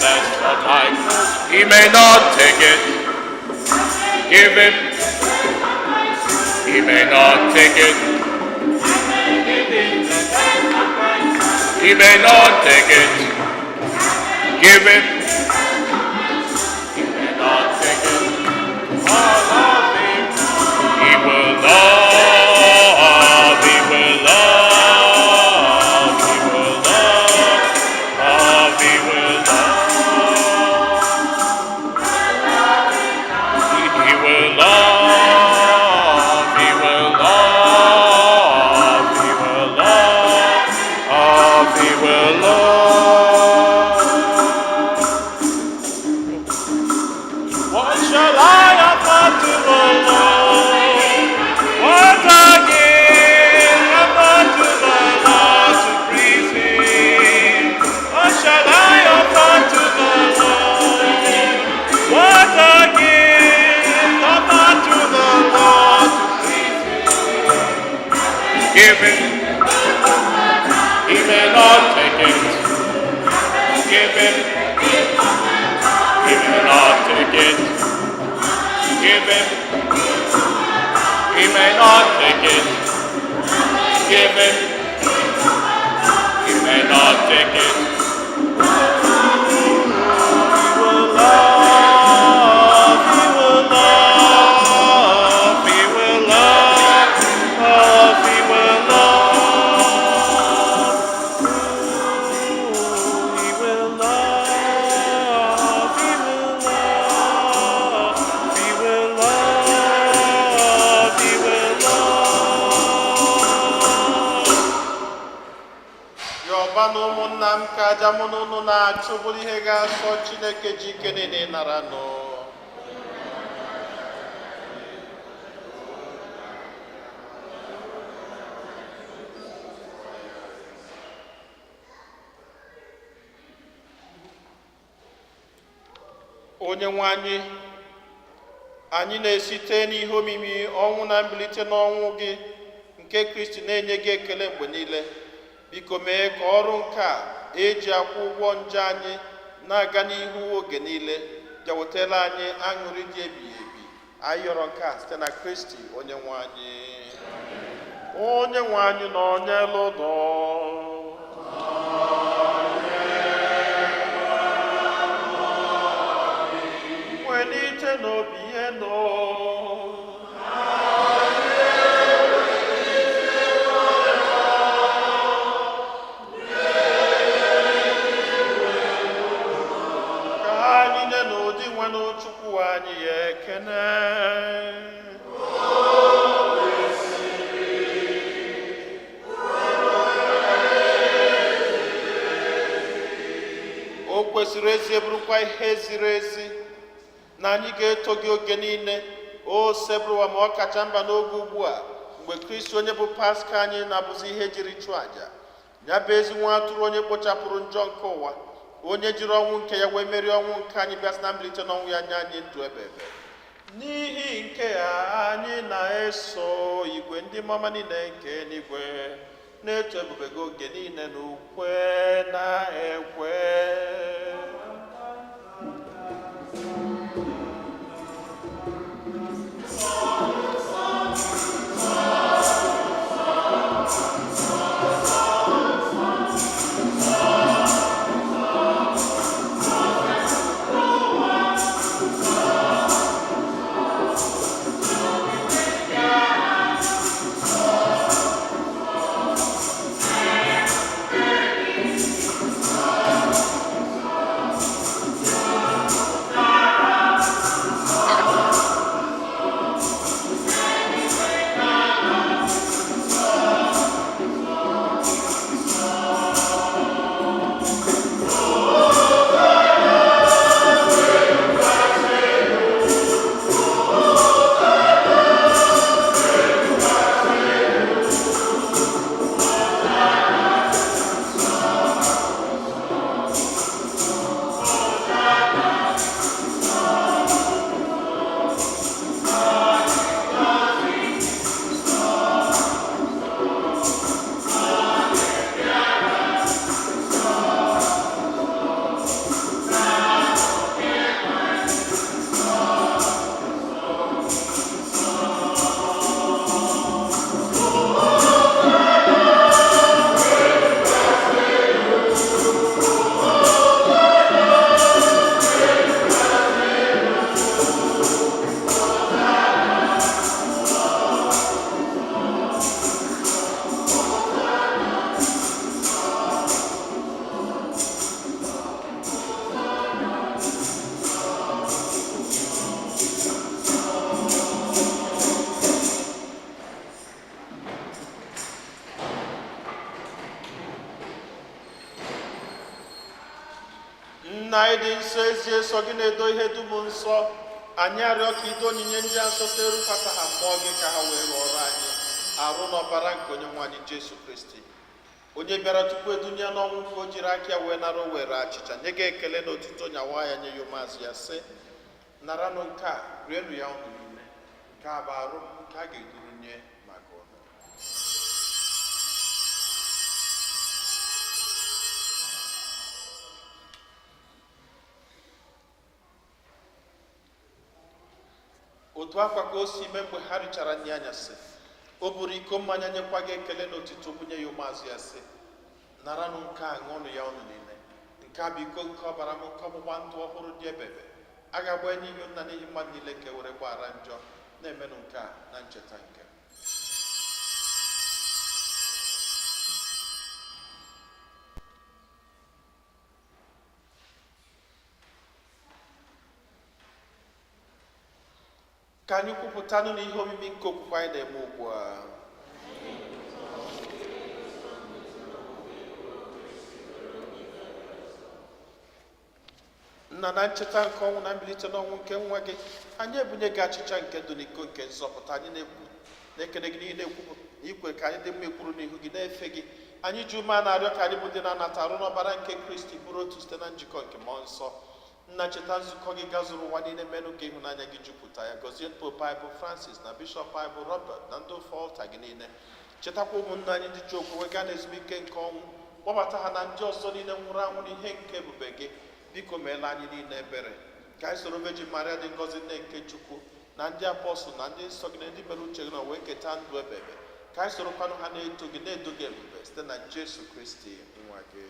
Best of life. He may not take it. Give him. He may not take it. He may not take it. Give him. He may not take it. All of him. He will love. He will love. He will love. He will love. He will love, he will love, he will love, he will love. What shall I offer to the Lord? What I give offer to the Lord to please him? What shall I offer to the Lord? What I give offer to the Lord to please him? Give it. He may not take it. Give it. He may not take it. Give it. He may not take it. Give it. He may not take it. He will love, he will love, he will love, he will love. He will love, he will love, he will love, he will love. Yọba na ụmụnna m, ka aja mụ na unu na-achụ bụrụ ihe ga-asọ Chineke ji ike niile nara nụ. Onye nwe anyị, anyị na-esite n'ihe omimi ọnwụ na mbilite n'ọnwụ gị nke Kristi na-enye gị ekele mgbe niile. Biko mee ka ọrụ nke a eji akwụ ụgwọ njọ anyị na-aga n'ihu oge niile, bịa wetara anyị aṅụrị dị ebighị ebi. Anyị yọrọ nke a site na Kristi onye nwe anyị. Onye nwe anyị nọ n'elu ụlọ. Welite n'obi ihe nọ. Ka anyị nye n'ụdị nwe Chukwu anyị ya ekene. O kwesịrị ezi, bụrụkwa ihe ziri ezi na anyị ga-eto gị oge niile, o Osebụrụwa, ma ọ kacha mba n'oge ugbu a, mgbe Kristi onye bụ Paska anyị na-abụzi ihe jiri chụọ àjà ya, bụ ezi nwa atụrụ onye kpochapụrụ njọ nke ụwa, onye jiri ọnwụ nke ya wee merie ọnwụ nke anyị, bịa sị na mbilite n'ọnwụ ya nye anyị ndụ ebe ebe. N'ihi nke a, anyị na-eso igwe ndị mama niile nke eluigwe na-eto ebube gị oge niile na ukwe na ekwe. Nna anyị dị nsọ, ezi eso gị na-edo ihe dum nsọ, anyị arịọ ka ido onyinye ndị a nsọ site rukwata ha mmụọ gị, ka ha wee ghọrọ anyị arụ na ọbara nke onye nwe anyị Jesu Kristi, onye bịara tupu edunye ya n'ọnwụ ka o jiri aka ya wee nara o were achịcha nye gị ekele na otito, nyawa ya nye ya ụmụazụ ya, sị: "Naranụ nke a, rienụ ya unu niile. Nke a bụ arụ m nke a ga-eduru nye maka unu." Otu akwa ka o si mee mgbe ha richara nri anyasị, o buru iko mmanya, nyekwa gị ekele na otito, bunye ya ụmụazụ ya, sị: "Naranụ nke a, ṅụọnụ ya unu niile. Nke a bụ iko nke ọbara m nke ọgbụgba ndụ ọhụrụ dị ebebe a ga-agba n'ihu nna n'ihi mmadụ niile ka e were gbaghara njọ. Na-emenụ nke a na ncheta nke m." Ka anyị kwupụtanụ n'ihe omimi nke okwukwe anyị na-eme ugbu a. Nna, na ncheta nke ọnwụ na mbilite n'ọnwụ nke nwa gị, anyị ebunye gị achịcha nke ndụ na iko nke nzọpụta. Anyị na-ekwu na-ekene gị n'ihi na-ekwupụ ikwe ka anyị dị mma ekwuru n'ihu gị na-efe gị. Anyị ji ume a na-arịọ ka anyị bụ ndị na-anata arụ n'ọbara nke Kristi bụrụ otu site na njikọ nke mmụọ nsọ. Nna, cheta nzukọ gị gazuru ụwa niile, menụ ka ịhụnanya gị jupụta ya. Gọzie Pope anyị bụ Francis na Bishọp anyị bụ Robert na ndị ofe ọlta gị niile. Chetakwa ụmụnne anyị ndị ji okwukwe gaa n'ezumike nke ọnwụ, kpọbata ha na ndị ọzọ niile nwụrụ anwụ n'ihe nke ebube gị. Biko meela anyị niile ebere, ka anyị soro Virgin Maria dị ngọzi, nne nke Chukwu, na ndị apọstụl na ndị nsọ gị na ndị mere uche gị na wee keta ndụ ebebe. Ka anyị sorokwanụ ha na-eto gị, na-edo gị ebube site na Jesu Kristi nwa gị.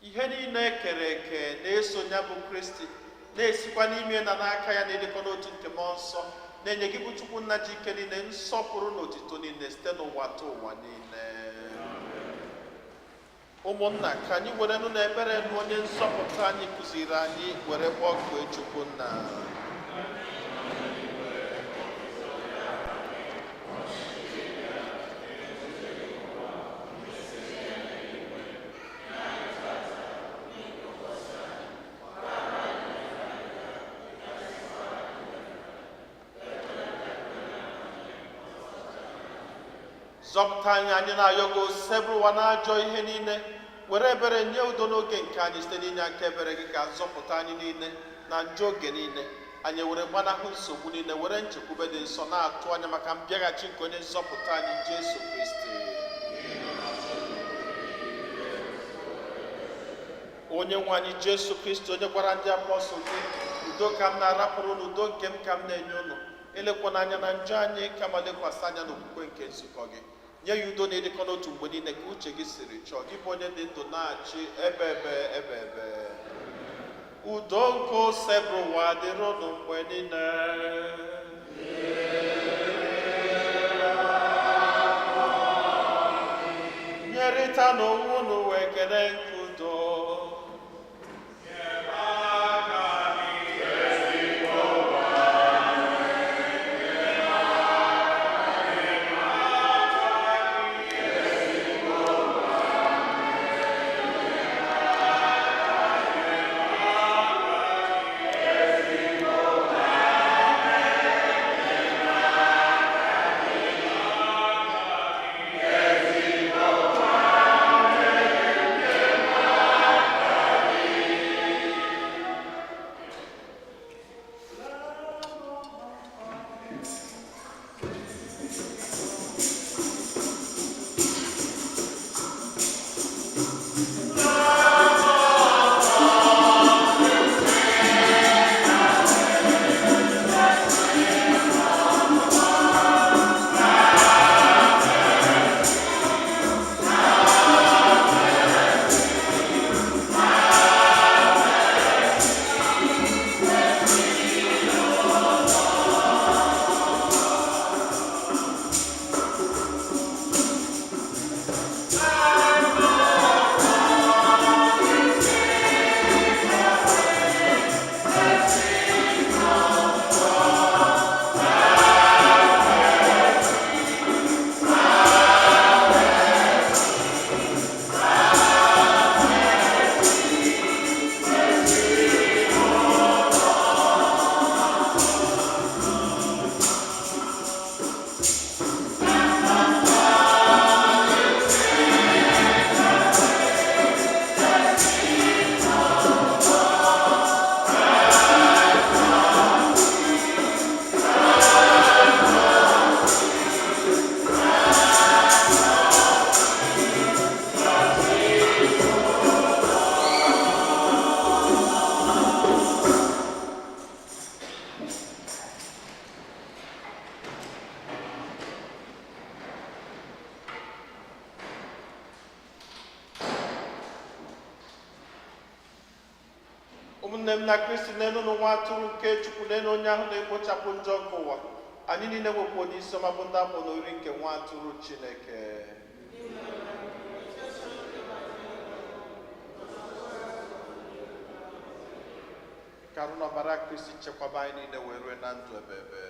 Ihe niile e kere eke na-eso ya bụ Kristi, na-esikwa n'ime na n'aka ya na-edekọ n'otu nke mmụọ nsọ, na-enye gị bụ Chukwu nna ji ike niile nsọpụrụ na otito niile site n'ụwa ta ụwa niile. Ụmụnna, ka anyị were nụ na ekpere nụ onye nzọpụta anyị kụziri anyị were kpọkue Chukwu nna. Zọpụta anyị, anyị na-ayọ gị, osebụrụwa n'ajọ ihe niile, were ebere nye udo n'oge nke anyị site n'inye aka ebere gị ka nzọpụta anyị niile na njọ oge niile. Anyị were gbanahụ nsogbu niile, were nchekwube dị nsọ na-atụ anya maka mbịaghachi nke onye nzọpụta anyị Jesu Kristi. Onye nwe anyị Jesu Kristi, onye gwara ndị apọstụl gị, udo ka m na-arapụrụ unu, udo nke m ka m na-enye unu, elekwana anya na njọ anyị, kama lekwasị anya n'okwukwe nke nzukọ gị, nye ya udo na ịdịkọ n'otu mgbe niile ka uche gị siri chọọ, gị bụ onye dị ndụ na-achị ebe ebe ebe ebe. Udo nke Osebụrụwa dịrị unu mgbe niile. Nyerịta n'onwe unu ekele nke udo. Ụmụnne m na Kristi, n'elu n'ụwa atụrụ nke Chukwu, n'elu onye ahụ na-ekpochapụ njọ nke ụwa. Anyị niile nwekwa onye isi ọma bụ ndị akpọ n'ori nke nwa atụrụ Chineke. Ka arụ na ọbara Kristi chekwaba anyị niile wee rue na ndụ ebebe.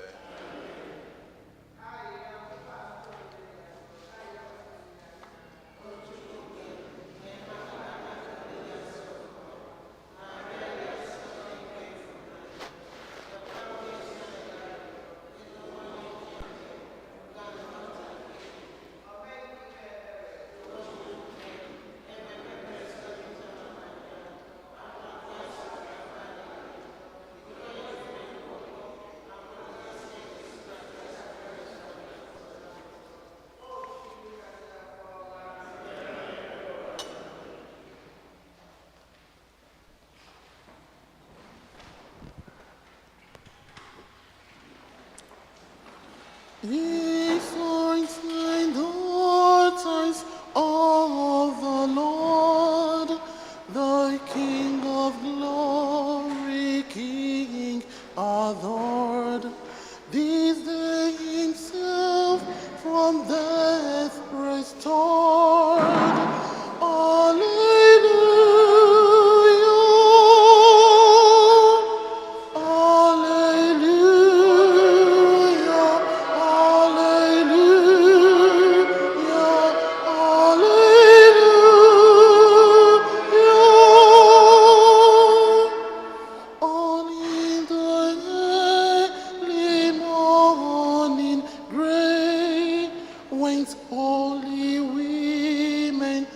King of glory, King adored. This day himself from death restored. Alleluia. Alleluia. Alleluia. Alleluia. On in the early morning gray, went holy women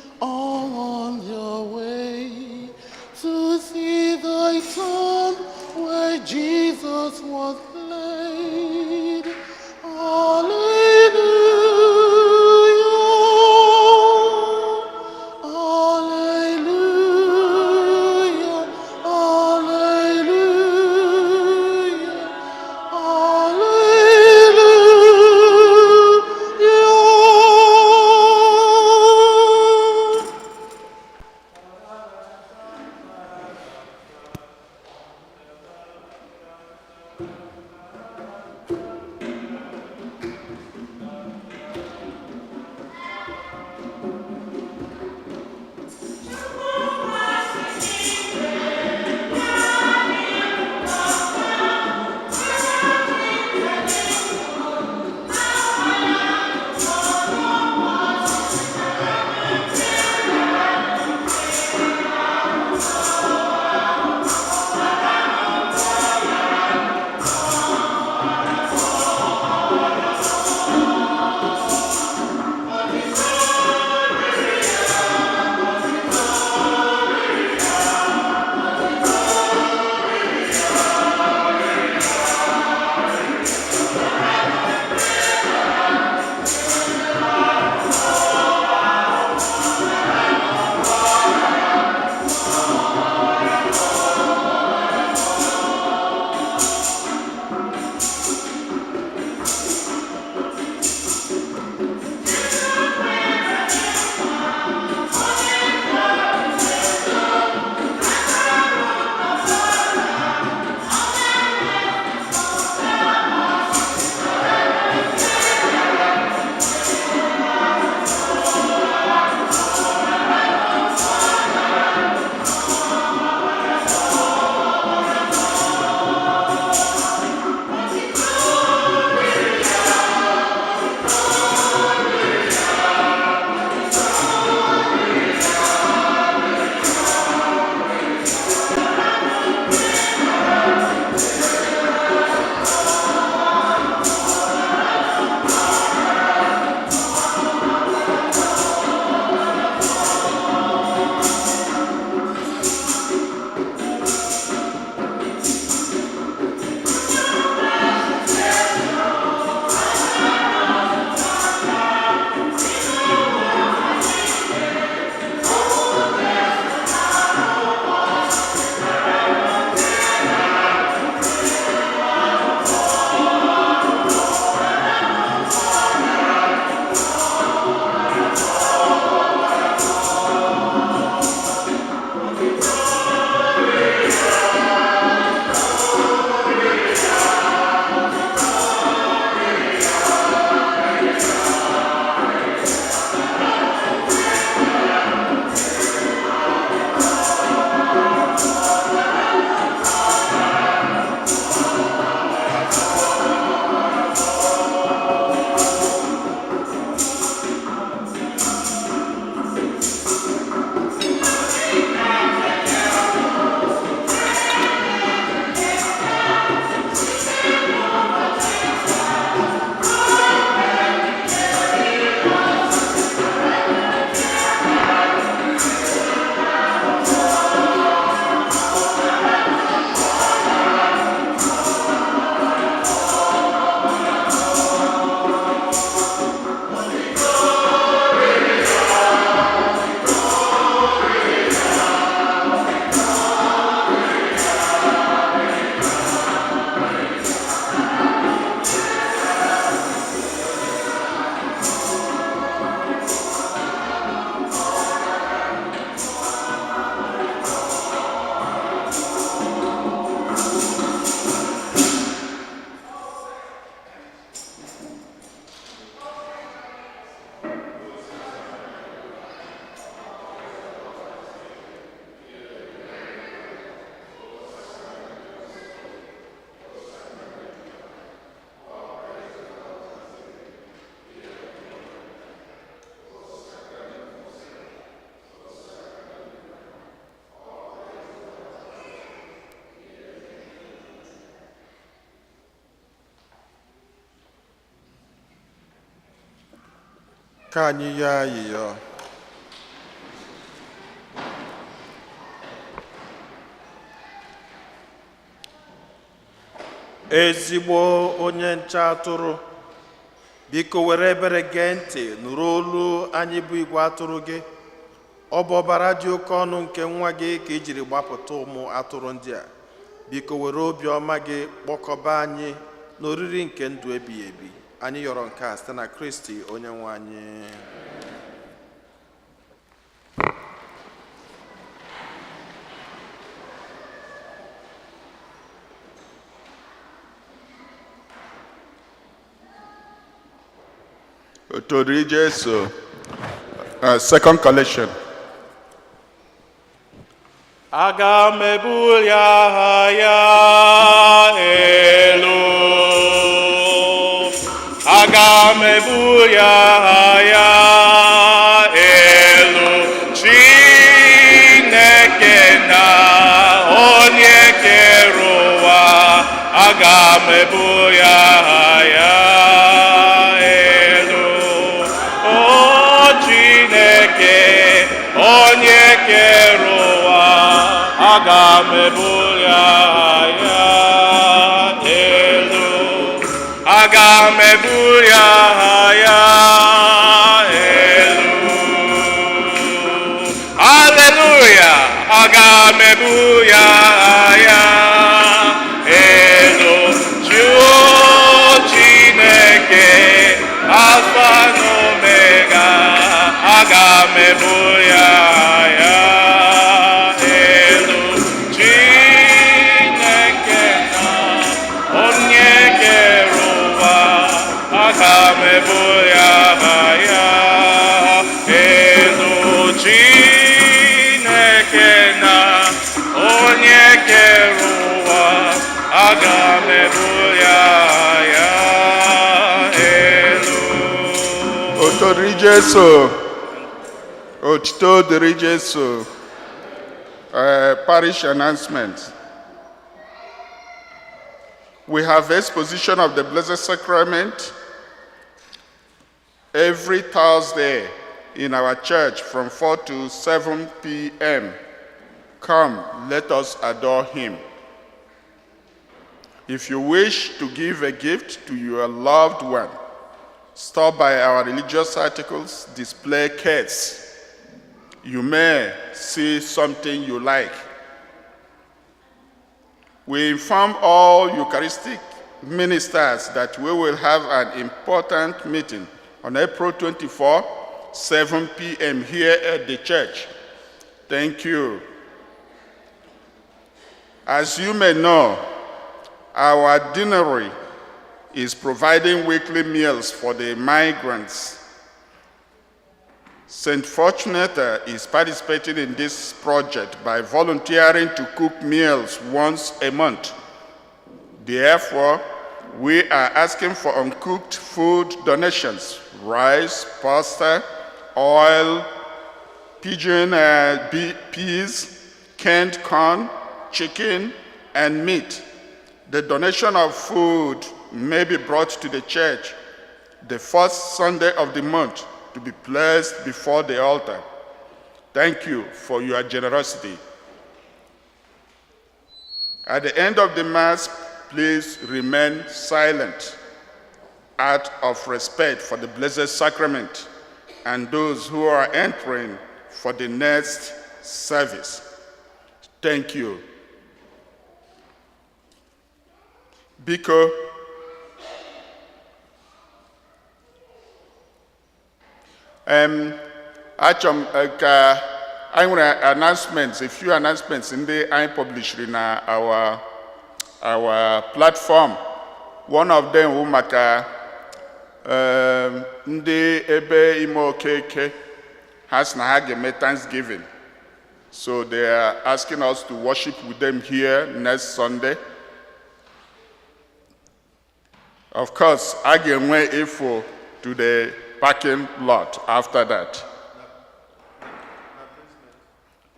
Ka anyị yọọ ayịyọ. Ezigbo onye nche atụrụ, biko were ebere gee ntị nụrụ olu anyị bụ igwe atụrụ gị. Ọ bụ ọbara dị oke ọnụ nke nwa gị ka i jiri gbapụta ụmụ atụrụ ndị a. Biko were obiọma gị kpọkọba anyị n'oriri nke ndụ ebighị ebi. Anyị yọrọ nke a site na Kristi onye nwe anyị. Otito Jesu. Second collection. Aga m ebuli aha ya elu. Aga m ebuli aha ya elu. Chineke na onye kere ụwa, aga m ebuli aha ya elu. O Chineke, onye kere ụwa, aga m ebuli aha ya elu. Aga m ebuli aha ya elu. Haleluya! Aga m ebuli aha ya elu. Jụọ Chineke, Alfa na Omega, aga m ebuli aha ya elu. Chineke na onye kere ụwa, aga m ebuli aha ya elu. Chineke na onye kere ụwa, aga m ebuli aha ya elu. Otito dịrị Jesu. Otito dịrị Jesu. Parish announcement. We have exposition of the Blessed Sacrament every Thursday in our church from 4 to 7 p.m. Come, let us adore him. If you wish to give a gift to your loved one, stop by our religious articles display case. You may see something you like. We inform all Eucharistic ministers that we will have an important meeting on April 24, 7 p.m. here at the church. Thank you. As you may know, our deanery is providing weekly meals for the migrants. St. Fortunata is participating in this project by volunteering to cook meals once a month. Therefore, we are asking for uncooked food donations: rice, pasta, oil, pigeon peas, canned corn, chicken, and meat. The donation of food may be brought to the church the first Sunday of the month to be placed before the altar. Thank you for your generosity. At the end of the Mass, please remain silent out of respect for the Blessed Sacrament and those who are entering for the next service. Thank you. Biko, achọrọ m ka anyị nwere announcements, a few announcements ndị anyị published na our platform. One of them wụ maka ndị ebe ime Okeke ha sị na ha ga-eme Thanksgiving. So they are asking us to worship with them here next Sunday. Of course, a ga-enwe ifo to the parking lot after that.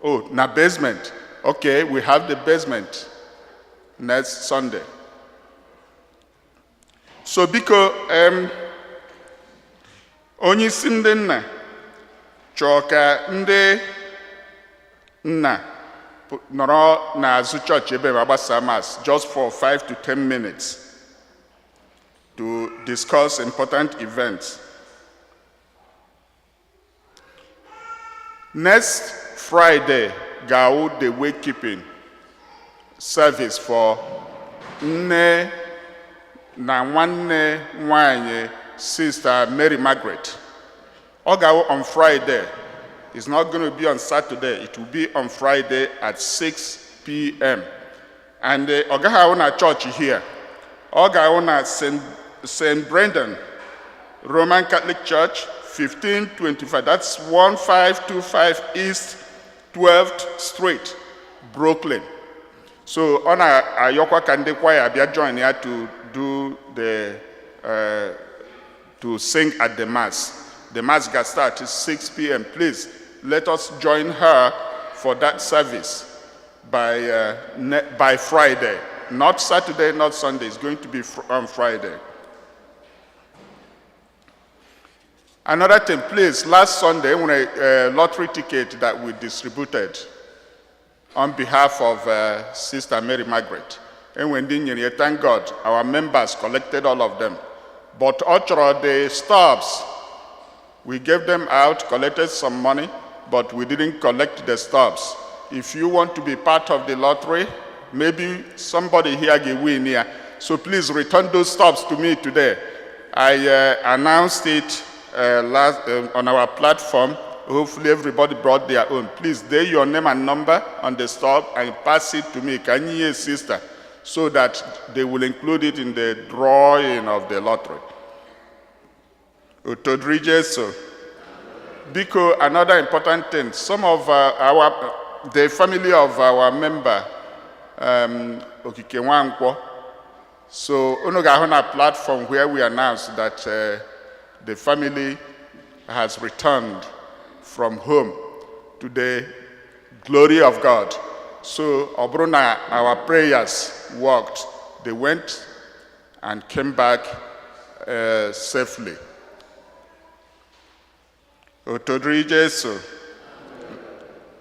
Oh, na basement. Okay, we have the basement next Sunday. So biko, Onye isi ndị nna chọọ ka ndị nna nọrọ n'azụ chọọchị ebe ma gbasa Mass just for 5 to 10 minutes to discuss important events. Next Friday ga-awụ the wakekeeping service for nne na nwanne nwanyị Sister Mary Margaret. Ọ ga-awụ on Friday. It's not going to be on Saturday. It will be on Friday at 6 p.m. And ọ gaghị awụ na church here. Ọ ga-awụ na St. Brendan Roman Catholic Church, 1525. That's 1525 East 12th Street, Brooklyn. So ọ na-ayọkwa ka ndị kwaya bịa join ya to sing at the Mass. The Mass got start at 6 p.m. Please let us join her for that service by Friday. Not Saturday, not Sunday. It's going to be on Friday. Another thing, please, last Sunday, when a lottery ticket that we distributed on behalf of Sister Mary Margaret. And when they, thank God, our members collected all of them. But ọ chọrọ the stubs, we gave them out, collected some money, but we didn't collect the stubs. If you want to be part of the lottery, maybe somebody here will win here. So please return those stubs to me today. I announced it last on our platform. Hopefully everybody brought their own. Please, lay your name and number on the stub and pass it to me. Can you, sister? So that they will include it in the drawing of the lottery. Otito dịrị Jesu. Biko, another important thing, some of the family of our member, Okike Nwankwo, so unu ga-ahụ na platform where we announced that the family has returned from home to the glory of God. So ọ bụrụ na our prayers worked, they went and came back safely. Otito dịrị Jesu.